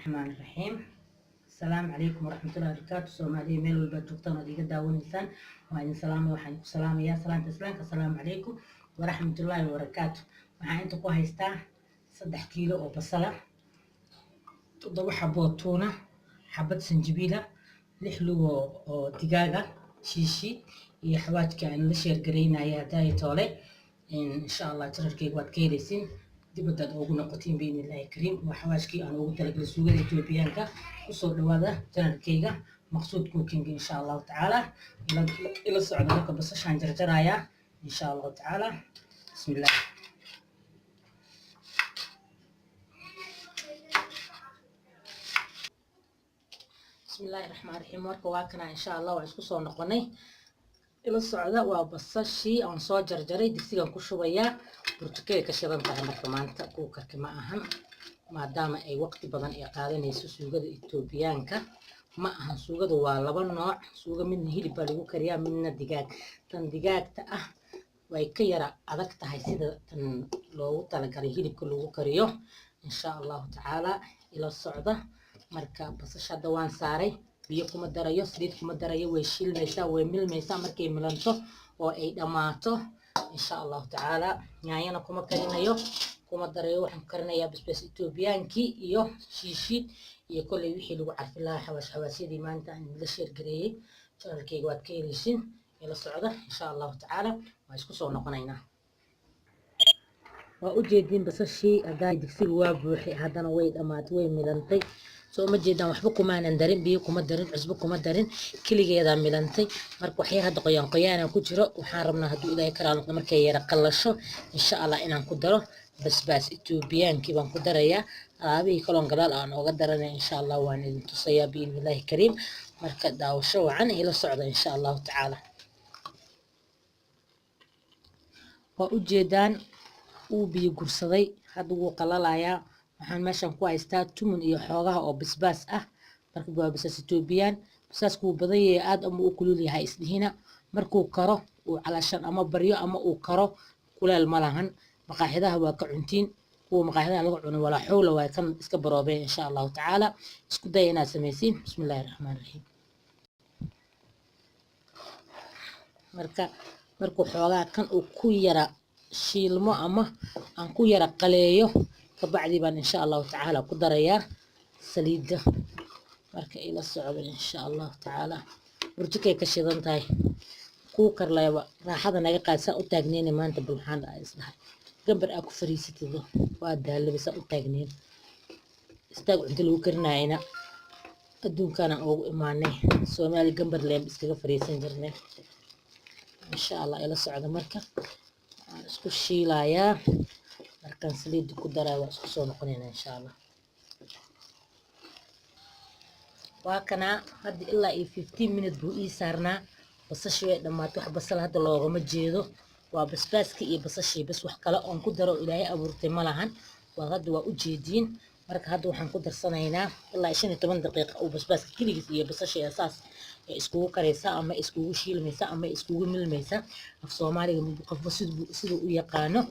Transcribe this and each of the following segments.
Raxmaan raxiim. Asalaamu calaykum waraxmatullahi wabarakaatu. Soomaaliya meel walbaad joogtaan ood iga daawanaysaan, waa idin salaamay. Waxaan ku salaamayaa salaanta islaamka, asalaamu calaykum waraxmatullaahi wabarakaatu. Waxaan inta ku haystaa 3 kiilo oo basala, 7 xaboo tuuna, xabad sanjabiila, 6 lugo oo digaaga shiishiid iyo xawaajka aan la sheergaraynaya hadaayo toole. Insha Allah jararkeyga waad ka helaysiin dibadaad ugu noqotiin biidni illaahi kariim. Waa xawaashkii aan ugu talagalay suugada Etoobiyaanka. Kusoo dhawaada janalkeyga Maqsuud Cooking. Insha Allahu tacaala ila socda. Marka basashaan jarjarayaa insha Allahu tacaala. Bismillah. Bismillaahi raxmaan raxiim. Marka waa kana, insha Allah waan isku soo noqonay. Ila socda. Waa basashii aan soo jarjaray, digsigan ku shubayaa. Burjukay ka shidan tahay. Marka maanta kuukarka ma ahan, maadaama ay waqti badan ay qaadanayso suugada Etoobiyaanka. Ma ahan, suugada waa laba nooc suuga: midna hilib baa lagu kariyaa, midna digaag. Tan digaagta ah way ka yara adag tahay sida tan loogu talagalay hilibka lagu kariyo. Insha Allahu tacaala ila socda. Marka basasha hadda waan saaray, biyo kuma darayo, saliid kuma darayo. Way shilmaysaa, way milmaysaa. Markay milanto oo ay dhammaato, insha Allahu tacaala, yaanyana kuma karinayo, kuma darayo. Waxaan ku karinayaa basbaas etoobiyaankii iyo shiishiid iyo kolley wixii lagu carfi lahaa, xawaash xawaasyadii maanta aan la sheergareeyey. Janalkeyga waad ka heleysiin. Ila socda insha Allahu tacaala, waa isku soo noqonaynaa. Waa ujeediin basashii haddaa digsiga waa buuxay, haddana way dhammaatay, way milantay. Soo uma jeedaan? Waxba kumaanan darin, biyo kuma darin, cusbo kuma darin, keligeedaa milantay. Marka waxyar hadda qoyaan qoyaana ku jiro. Waxaan rabnaa, hadduu Ilaahay ka raali noqdo, markay yara qallasho insha Allah inaan ku daro basbaas etoobiyaankii baan ku darayaa. Alaabihii kaloon gadaal aan ooga daranaya insha Allah waan idin tusayaa biidnillaahi kariim. Marka daawasho wacan, ila socda insha Allahu tacaala. Waa ujeedaan, uu biyo gursaday, hadda wuu qalalayaa. Waxaan meeshan ku haystaa tumun iyo xoogaha oo basbaas ah. Marka waa basbaas etoobiyaan. Basbaasku wuu badan yahay, aad ama u kulul yahay isdhihina. Markuu karo uu calashan ama baryo ama uu karo, kuleel ma lahan. Maqaaxidaha waa ka cuntiin, kuwa maqaaxidaha laga cuno walaa xawla waa kan. Iska baroobeen insha Allahu tacaala, isku daya inaad samaysiin. Bismillahi raxmaan raxiim. Marka markuu xoogaa kan uu ku yara shiilmo ama aan ku yara qaleeyo, kabacdi baan insha Allahu tacaala ku darayaa saliidda. Marka ila socda insha Allahu tacaala. Burjikay ka shidan tahay kuu karlayba raaxada naga qaad. Saa u taagneyna maanta, bal waxaan dhahay isdhahay gambar aa ku fariisatido, waa daalaba saa u taagneyn. Istaag cunto lagu karinayana adduunkaanaan ugu imaanay. Soomaali gambar leen iskaga fariisan jirnay. Insha Allah ila socda. Marka waan isku shiilayaa, markaan saliidda ku daraya waa isku soo noqonaynaa insha Allah. Waa kanaa, hadda ilaa iyo 15 minute buu ii saarnaa. Basashii way dhammaatay, wax basal hadda loogama jeedo. Waa basbaaskii iyo basashii bas, wax kale oon ku daro Ilaahay abuurtay ma lahan. Waa hadda waa ujeediin. Marka hadda waxaan ku darsanaynaa ilaa 15 daqiiqa uu basbaaska keligiis iyo basashii saas ay iskugu karaysaa ama iskugu shiilmaysaa ama iskugu milmaysaa. Af Soomaaliga qofba siduu u yaqaano.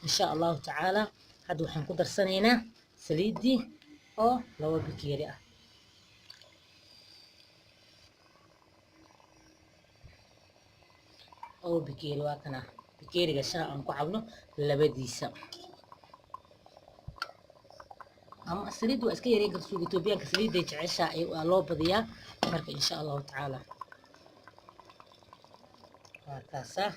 Insha Allahu tacaala hadda waxaan ku darsanaynaa saliiddii oo 2 bakeeri ah. Oo bakeeri waa kana, bakeeriga shaha aan ku cabno labadiisa. Ama saliid waa iska yareen karta. Suuga Etoobiyaanka saliidday jeceshaa waa loo badiyaa. Marka insha Allahu tacaala waa kaasaa.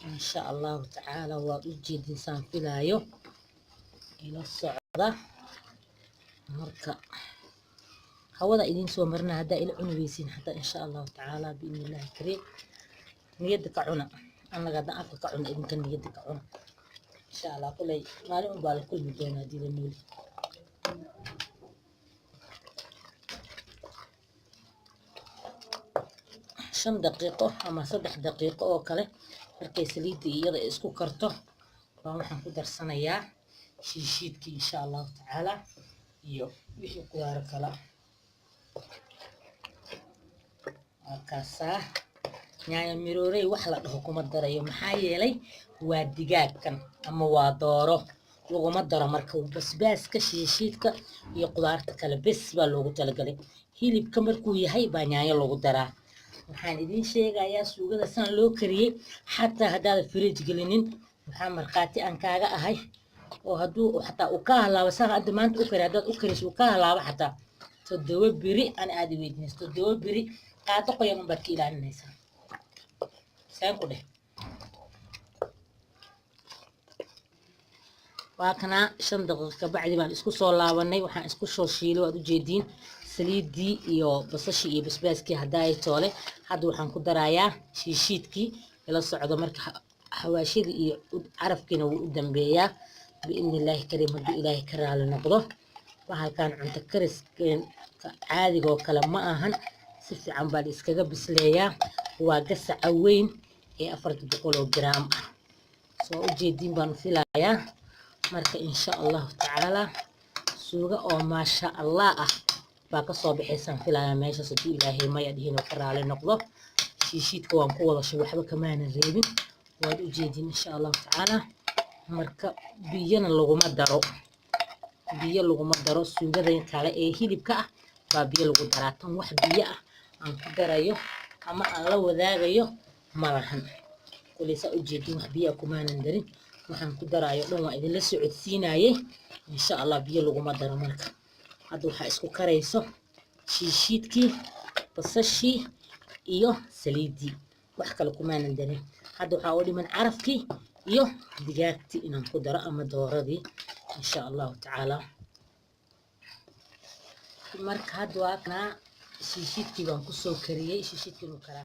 Insha Allahu tacaala waad u jeedin saan filaayo. Ila socda. Marka hawada idiin soo marina haddaa ila cuni weysiin xataa, insha Allahu tacaala biidni illaahi kariim, niyadda ka cuna. Annaga haddaan afka ka cuna, idinka niyadda ka cuna insha Allah. Kuley maalin un baa la kulmi doonaa haddii la nooli. 5 daqiiqo ama 3 daqiiqo oo kale markay saliidda iyada isku karto baan waxaan ku darsanayaa shiishiidkii insha Allahu tacaala iyo wixii qudaaro kala. Waa kaasaa. Yaanyo miroorey wax la dhaho kuma darayo, maxaa yeelay waa digaagkan ama waa dooro. Laguma daro marka basbaaska, shiishiidka iyo qudaarta kale bes baa loogu talagalay. Hilibka markuu yahay baa yaanyo lagu daraa. Waxaan idiin sheegayaa suugada saan loo kariyey, xataa haddaada fridge gelinin, waxaa markhaati aan kaaga ahay oo hadduu xataa uu ka halaabo, saan hadda maanta u kari, haddaad u kariso uu ka halaabo xataa 7 beri, ana aada weydiinaysa, 7 beri qaado qoyan unbaad ka ilaalinaysaa. Saan ku dheh, waa kanaa. 5 daqiiqo kabacdi baan isku soo laabanay. Waxaan isku soo shiilay, waad ujeediin, saliiddii iyo basashii iyo basbaaskii haddaay toole. Hadda waxaan ku darayaa shiishiidkii. Ila socdo marka, xawaashidii iyo carafkiina wuu u dambeeyaa, biidni illaahi kariim, hadduu Ilaahay ka raali noqdo. Bahalkan cunto kariska caadigoo kale ma ahan, si fiican baa la iskaga bisleeyaa. Waa gasaca weyn ee 400 garaam ah, soo ujeediin baan filayaa. Marka insha Allahu tacaala suuga oo maasha Allah ah baa kasoo baxaysaan filayaa meeshaas, haddii Ilaahay maya dhihin oo ka raali noqdo. Shiishiidka waan ku wada shubay, waxba kamaanan reebin, waad ujeediin insha Allahu tacaala. Marka biyana laguma daro, biyo laguma daro. Suugada kale ee hilibka ah baa biyo lagu daraa. Tan wax biyo ah aan ku darayo ama aan la wadaagayo ma lahan. Kuley saa ujeediin wax biyo ah kumaanan darin. Waxaan ku daraayo dhan waa idinla socodsiinayay insha Allah. Biyo laguma daro. Marka hadda waxaa isku karayso shiishiidkii, basashii iyo saliiddii, wax kale kumaanan darin. Hadda waxaa u dhiman carafkii iyo digaagtii inaan ku daro ama dooradii insha Allahu tacaala. Marka hadda waa kanaa, shiishiidkii baan kusoo kariyey. Shiishiidkii inuu karaa,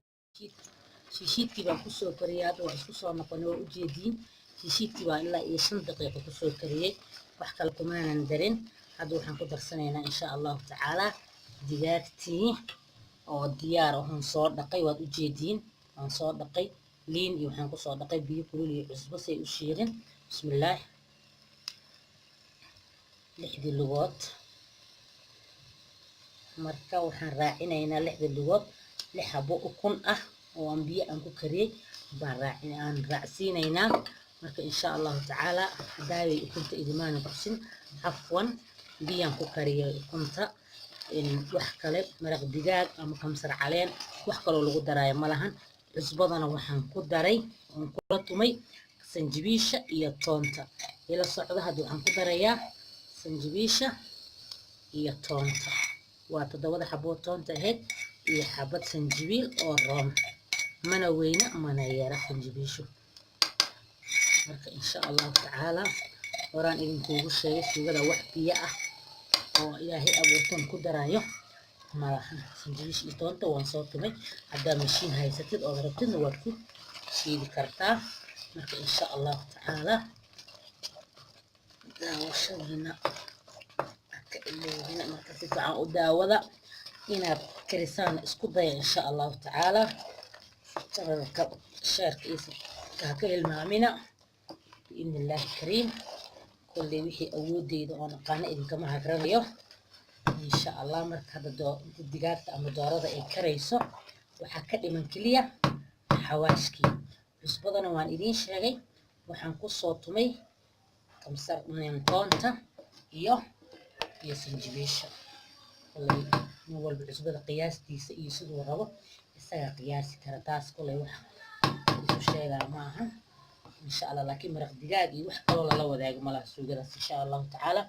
shiishiidkii baan kusoo kariyey. Hadda waa isku soo noqonay, waa ujeediin. Shiishiidkii baa ilaa iyo 5 daqiiqo kusoo kariyey, wax kale kumaanan darin. Hadda waxaan ku darsanaynaa insha Allahu tacaala digaagtii oo diyaar ahon soo dhaqay. Waad ujeediin, waan soo dhaqay, liin iyo waxaan kusoo dhaqay biyo kulul iyo cusbo si ay u shiirin. Bismillaah. Lixdii lugood marka waxaan raacinaynaa, lixdii lugood lix xabo ukun ah oo aan biyo aan ku kariyey baan raacin, aan raacsiinaynaa. Marka insha Allahu tacaala hadaaway ukunta idimaana tusin, cafwan. Biyaan ku kariyay ukunta, wax kale maraq digaag ama kamsar caleen wax kaloo lagu daraayo ma lahan. Cusbadana waxaan ku daray oon kula tumay sanjibiisha iyo toonta. Ila socda. Hadda waxaan ku darayaa sanjibiisha iyo toonta. Waa toddobada xabood toonta ahayd iyo xabad sanjibiil oo roon, mana weyna mana yara sanjibiishu. Marka insha Allahu tacaala horaan idinkuugu sheegay, suugada wax biyo ah oo Ilaahay abuurtoon ku darayo malahan. Sanjibiisha iyo toonta waan soo tumay. Haddaa mashiin haysatid ood rabtidna waad ku shiidi kartaa. Marka insha Allahu tacaala daawashadiina haka iloobina. Marka si fiican u daawada, inaad karisaan isku daya insha Allahu tacaala. Channelka share-ka iyo haka hilmaamina, biidni illaahi kariim. Kolley wixii awoodeyda oo naqaano idinkama hagranayo insha Allah. Marka hadda inta digaagta ama doorada ay karayso, waxaa ka dhiman keliya xawaashkii. Cusbadana waan idiin sheegay, waxaan kusoo tumay kamsar, toonta iyo sanjibiisha. Kolley nin walba cusbada qiyaastiisa iyo siduu rabo isagaa qiyaasi kara. Taas kolley wax isu sheegaa ma aha insha Allah. Laakiin maraq digaag iyo wax kaloo lala wadaago malaha suugadaas insha Allahu tacaala.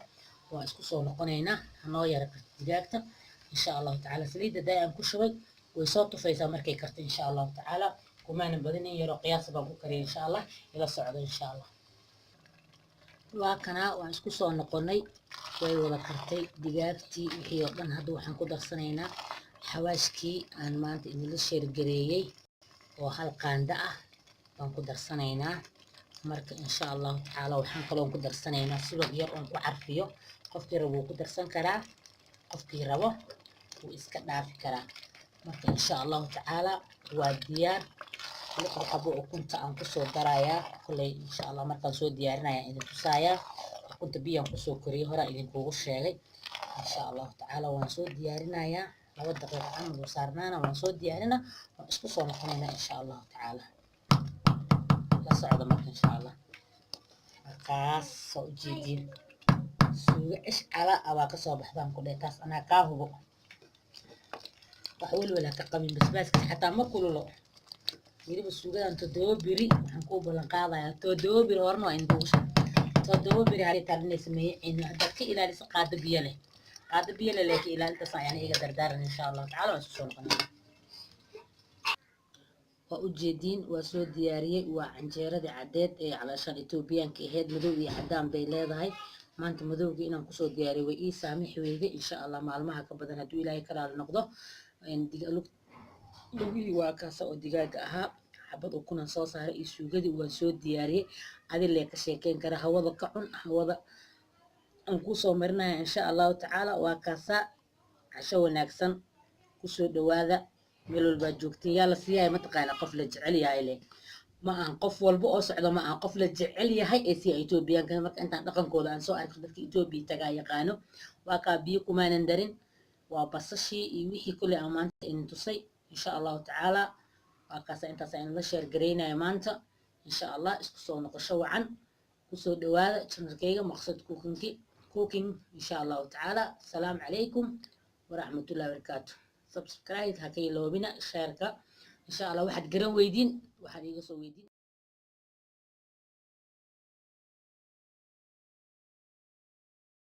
Waan isku soo noqonaynaa, hanoo yara karto digaagta insha Allahu tacaala. Saliidda daa aan ku shubay way soo tufaysaa markay karto insha Allahu tacaala. Kumaanan badinin, yaroo qiyaas baan ku kariyay insha Allah. Ila socdo insha Allah. Waa kanaa, waan isku soo noqonay, way wada kartay digaagtii wixii oo dhan. Hadda waxaan ku darsanaynaa xawaashkii aan maanta idinla share gareeyey oo hal qaando ah baan ku darsanaynaa. Marka insha Allahu tacaala waxaan kaloon ku darsanaynaa subag yar oon ku carfiyo. Qofkii rabo wuu ku darsan karaa, qofkii rabo wuu iska dhaafi karaa. Marka insha Allahu tacaala waa diyaar. Lixda xabo ukunta aan kusoo darayaa kolley insha Allah markaan soo diyaarinaya idin tusayaa. Ukunta biyaan kusoo koriyey, horaa idinkugu sheegay. Insha Allahu tacaala waan soo diyaarinayaa, 2 daqiiqo camal uu saarnaana waan soo diyaarinaa. Waan isku soo noqonaynaa insha Allahu tacaala. La socda marka insha Allah. Markaas soo ujeediin, suugo cish cala abaa kasoo baxdaan ku dheh. Taas anaa kaa hubo, wax welwel ha ka qabin. Basbaaskiis xataa ma kululo. Weliba suugadan 7 beri waxaan kuu ballan qaadayaa, 7 beri horena waa inkugu sheg, 7 beri haday talinaysa mayicin haddaad ka ilaalisa. Qaado biyo leh, qaado biyo leh, laakiin ilaalintaas ayaan iga dardaaran. Insha Allahu tacala waan isku soo noqonaya. Waa ujeediin, waa soo diyaariyey. Waa canjeeradii caddeed ee calaashaan Etoobiyaanka ahayd. Madow iyo caddaan bay leedahay. Maanta madowgii inaan kusoo diyaariyey way ii saamixi weyde. Insha Allah maalmaha ka badan, hadduu Ilaahay ka raali noqdo. Lugihii waa kaasa oo digaaga ahaa, xabad ukunan soo saaray iyo suugadii waan soo diyaariyey. Adi lee ka sheekeyn kara, hawada ka cun, hawada aan kusoo marinaya. Insha Allahu tacaala waa kaasaa. Casho wanaagsan, kusoo dhawaada meel walbaad joogtiin. Yaa la siiyahay? Mataqaana, qof la jecel yahay leh. Ma ahan qof walba oo socdo, ma ahan qof la jecel yahay ee siya Etoobiyaanka. Marka intaan dhaqankooda aan soo arko, dadka Etoobiya tagaa yaqaano. Waa kaa, biyo kumaanan darin, waa basashii iyo wixii kuley aan maanta idin tusay. Insha Allahu tacaala waa kaasa, intaas aan la share garaynaya maanta. Insha Allah isku soo noqosho wacan. Kusoo dhawaada channelkayga Maqsad Cooking. Insha Allahu tacaala, asalaamu calaykum waraxmatullahi wabarakaatu. Subscribe ha ka iloobina, shareka. Insha Allah waxaad garan weydiin, waxaad iiga soo weydiin.